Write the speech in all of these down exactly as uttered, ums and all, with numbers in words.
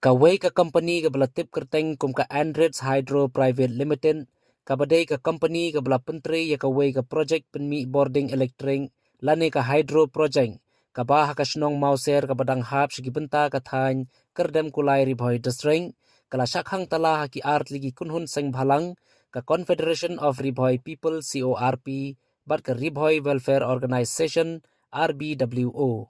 Kawei ka company kaba la tip kyrteng kum ka Enrich Hydro Private Limited, kaba dei ka company kaba la pyntrei ïa kawei ka project pynmih bording electric lane ka hydro project, kaba ha ka shnong Mawser kaba dang hap sha ki bynta ka thaiñ Kyrdemkulai, Ri Bhoi District, ka la shah khang tala ha ki artylli ki kynhun seng bhalang, ka Confederation of Ri Bhoi People, C O R P, bad ka Ri Bhoi Welfare Organization, R B W O.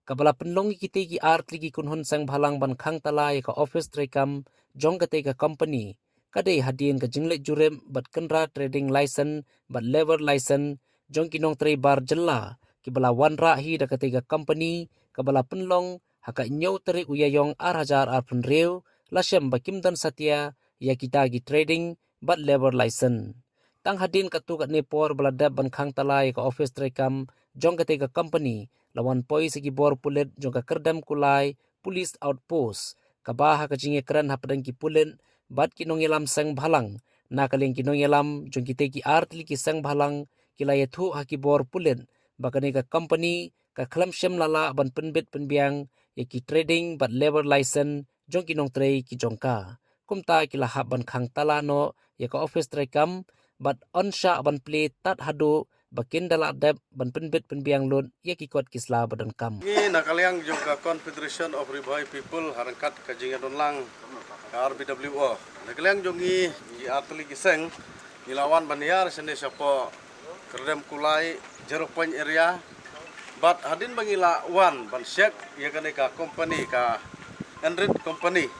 Kaba la pynlong ïa kitei ki artylli ki kynhun seng bhalang ban khang tala ïa ka office treikam jong katei ka company, ka dei hadien ka jingleit jurip bad kynra trading license bad labour license jong ki nongtrei bar jylla kiba la wanrah hi da katei ka company, kaba la pynlong ha ka hynñiew tarik u Ïaïong ar hajar arphew hynriew, la shem ba kim don satia ïa kita ki trading bad labour license. Tang hadien katto katne por ba la dep ban khang tala ïa ka office treikam jong katei ka company, la wan poi sa ki bor pulit jong ka Kyrdemkulai Police Outpost, kaba ha ka jingïakren hapdeng ki pulit bad ki nongïalam seng bhalang, na ka liang ki nongïalam jong kitei ki artylli ki seng bhalang ki la ïathuh ha ki bor pulit ba kane ka company ka khlem shym la lah ban pynbit pynbiang ïa ki trading bad labour license jong ki nongtrei ki jong ka. Kumta ki la hap ban khang tala noh ïa ka office treikam bad yn shah ban plie tad haduh ba kin da lah dep ban pynbit pynbiang lut ïa ki kot ki sla ba donkam. Ngi na ka liang jong ka Confederation of Ri Bhoi People ha ryngkat ka jingïadonlang ka R B W O, na ka liang jong ngi ki artylli ki seng, ngi la wan ban hiar shane shapoh Kyrdemkulai zero point area. Bad hadien ba ngi la wan ban check ïa kane ka company, ka Enrich company,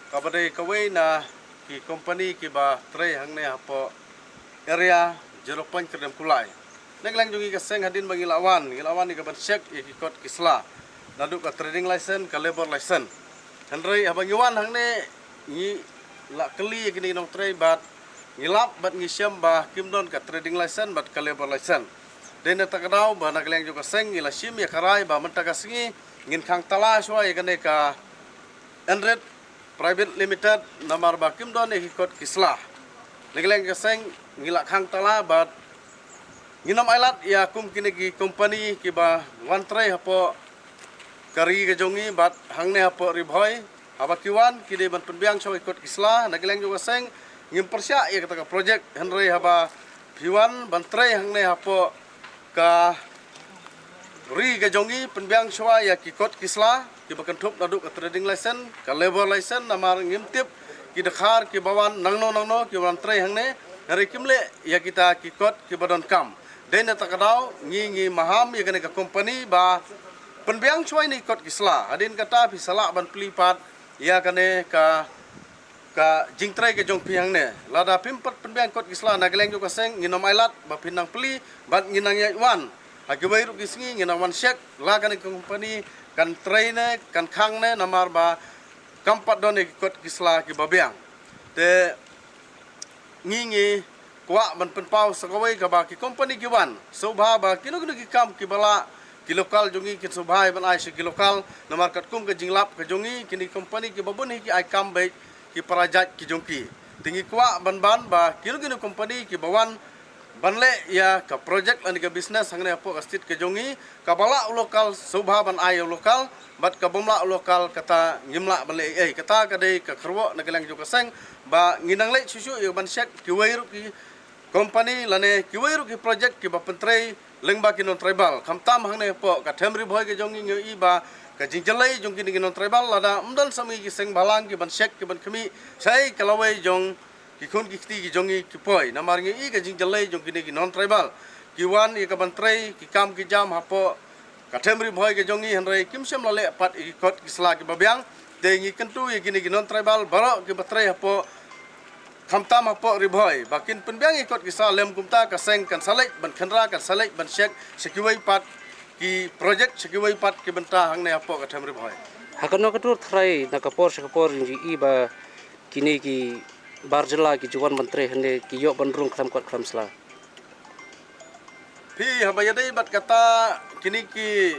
kaba dei kawei na ki company kiba trei hangne hapoh area zero point Kyrdemkulai. Na ka liang jong ngi ka seng, hadien ba ngi la wan, ngi la wan ïa ka ban check ïa ki kot ki sla, naduh ka trading license, ka labour license. Hynrei haba ngi wan hangne, ngi la kylli ïa kine ki nongtrei bad ngi lap bad ngi shem ba kim don ka trading license bad ka labour license. Dei na kata ka daw ba na ka liang jong ka seng ngi la shim ïa ka rai ba mynta ka sngi ngin khang tala shuwa ïa kane ka Enrich Private Limited, namar ba kim don ïa ki kot ki sla. Na ka liang jong ka seng ngi la khang tala bad ngin ym ailad ïa kum kine ki company kiba wan trei hapoh ka ri ka jong ngi bad hangne hapoh Ri Bhoi. Haba ki wan ki dei ban pynbiang shuwa ïa ki kot ki sla, na ka liang jong ka seng ngim pyrshah ïa kata ka project, hynrei haba phi wan ban trei hangne hapoh ka ri ka jong ngi, pynbiang shuwa ïa ki kot ki sla kiba kynthup naduh ka trading license, ka labour license, namar ngim tip ki dkhar kiba wan nangno nangno kiba wan trei hangne, hynrei kim leh ïa kita ki kot kiba donkam. Dei na kata ka daw ngi ngi maham ïa kane ka company ba pynbiang shuwa ïa ki kot ki sla. Hadien kata phi sa lah ban plie pat ïa kane ka ka jingtrei ka jong phi hangne. Lada phim pat pynbiang kot ki sla, na ka liang jong ka seng ngin ym ailad ba phin nang plie bad ngin nang ïaid wan. Ha kiwei ruh ki sngi ngin nang wan check la kane ka company kan trei ne kan khang ne, namar ba kam pat don ïa ki kot ki sla kiba biang. Te ngi ngi kwah ban pynpaw sa kawei kaba ki company ki wan sngewbha ba kino kino ki kam kiba lah ki local jong ngi kin sngewbha ban ai sha ki local, namar katkum ka jinglap ka jong ngi, kine ki company kiba bun hi ki ai kam beit ki para jait ki jong ki. Te ngi kwah ban ban ba kino kino company kiba wan ban leh ïa ka project lane ka business hangne hapoh ka state ka jong ngi, kaba lah u local sngewbha ban ai ïa u local, bad kabym lah u local kata ngim lah ban leh ei ei. Kata ka dei ka kyrwoh na ka liang jong ka seng ba ngin nang leit shuh shuh ïa ban check kiwei ruh ki company lane kiwei ruh ki project kiba pyntrei lyngba ki non-tribal. Khamtam hangne hapoh ka Them Ri Bhoi ka jong ngi, ngi ïohi ba ka jingjyllei jong kine ki non-tribal, lada ym don sa ma ngi ki seng bhalang ki ban check ki ban khmih, shaei ka lawei jong ki khun ki kti ki jong ngi ki poi. Namar ngi ïohi ka jingjyllei jong kine ki non-tribal ki wan ïa ka ban trei ki kam ki jam hapoh ka Them Ri Bhoi ka jong ngi, hynrei kim shym la leh pat ïa ki kot ki sla kiba biang. Te ngi kyntu ïa kine ki non-tribal baroh kiba trei hapoh, khamtam hapoh Ri Bhoi, ba kin pynbiang ïa ki kot ki sla, lym kumta ka seng kan sa leit ban khynra, kan sa leit ban check sha kiwei pat ki project, sha kiwei pat ki bynta hangne hapoh ka Them Ri Bhoi. Ha kano kano ka dur trai, na ka por sha ka por, ngi ïohi ba kine ki bar jylla ki ju wan ban trei hangne ki ïoh ban rung khlem kot khlem sla. Phi, haba ïadei bad kata, kine ki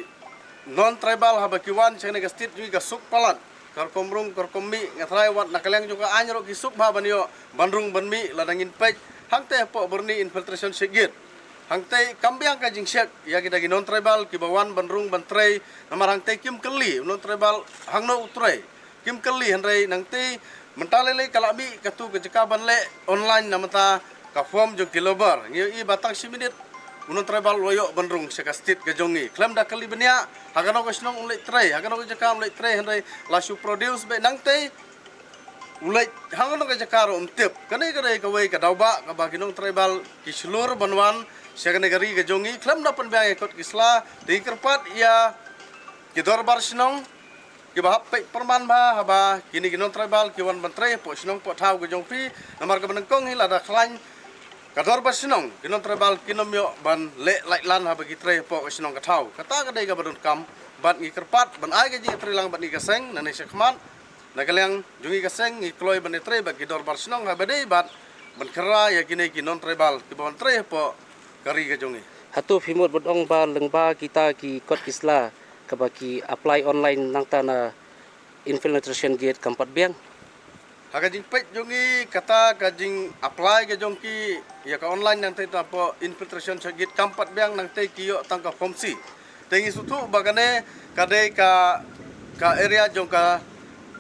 non-tribal haba ki wan sha kane ka state jong ngi ka suk palat, ka rukom rung ka rukom mih. Nga tharai wat na ka liang jong ka aiñ ruh ki suk bha ban ïoh ban rung ban mih, lada ngin peit hangtei hapoh Byrni Infiltration Check Gate, hangtei kam biang ka jingcheck ïa kita ki non-tribal kiba wan ban rung ban trei. Namar hangtei kim kylli u non-tribal hangno u trei. Kim kylli hynrei nangtei mynta lei lei ka la mih katu ka jaka ban leh online na mynta ka form jong ki labour. Ngi ïohi ba tang shi minit u non tribal u la ïoh ban rung sha ka state ka jong ngi. Khlem da kylli bniah ha kano ka shnong un leit trei, ha kano ka jaka un leit trei hynrei la shu produce beit nangtei u leit ha kano ka jaka ruh um tip. Kane ka dei kawei ka daw ba kaba ki non tribal ki shlur ban wan sha kane ka ri ka jong ngi khlem da pynbiang ïa kot ki sla. Te ngi kyrpad ïa ki dorbar shnong kiba hap peit pyrman bha haba kine ki non tribal ki wan ban trei hapoh shnong poh thaw ka jong phi. Namar kaba nyngkong hi lada khlaiñ ka dorbar shnong ki non tribal kin ym ïoh ban leh laitlan haba ki trei hapoh ka shnong ka thaw. Kata ka dei kaba donkam bad ngi kyrpad ban ai ka jingïatreilang bad ngi ka seng nangne shakhmat. Na ka liang jong ngi ka seng ngi kloi ban ïatrei bad ki dorbar shnong haba dei bad ban kyrpad ïa kine ki non tribal kiba wan trei hapoh ka ri ka jong ngi. Hato phi mut ban ong ba lyngba kita ki kot ki sla kaba ki apply online nangta na infiltration gate kam pat biang? Ha ka jingpeit jong ngi kata ka jing apply ka jong ki ïa ka online nangtei hapoh infiltration gate kam pat biang, nangtei ki ïoh tang ka form C. Te ngi sngewthuh ba kane ka dei ka ka area jong ka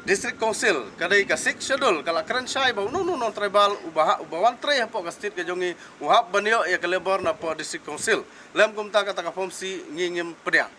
district council, ka dei ka sixth schedule, ka la kren shai ba uno uno non tribal uba ha uba wan trei hapoh ka state ka jong ngi u hap ban ïoh ïa ka labour napoh district council. Lem kumta kata ka form C ngi ngim pdiang.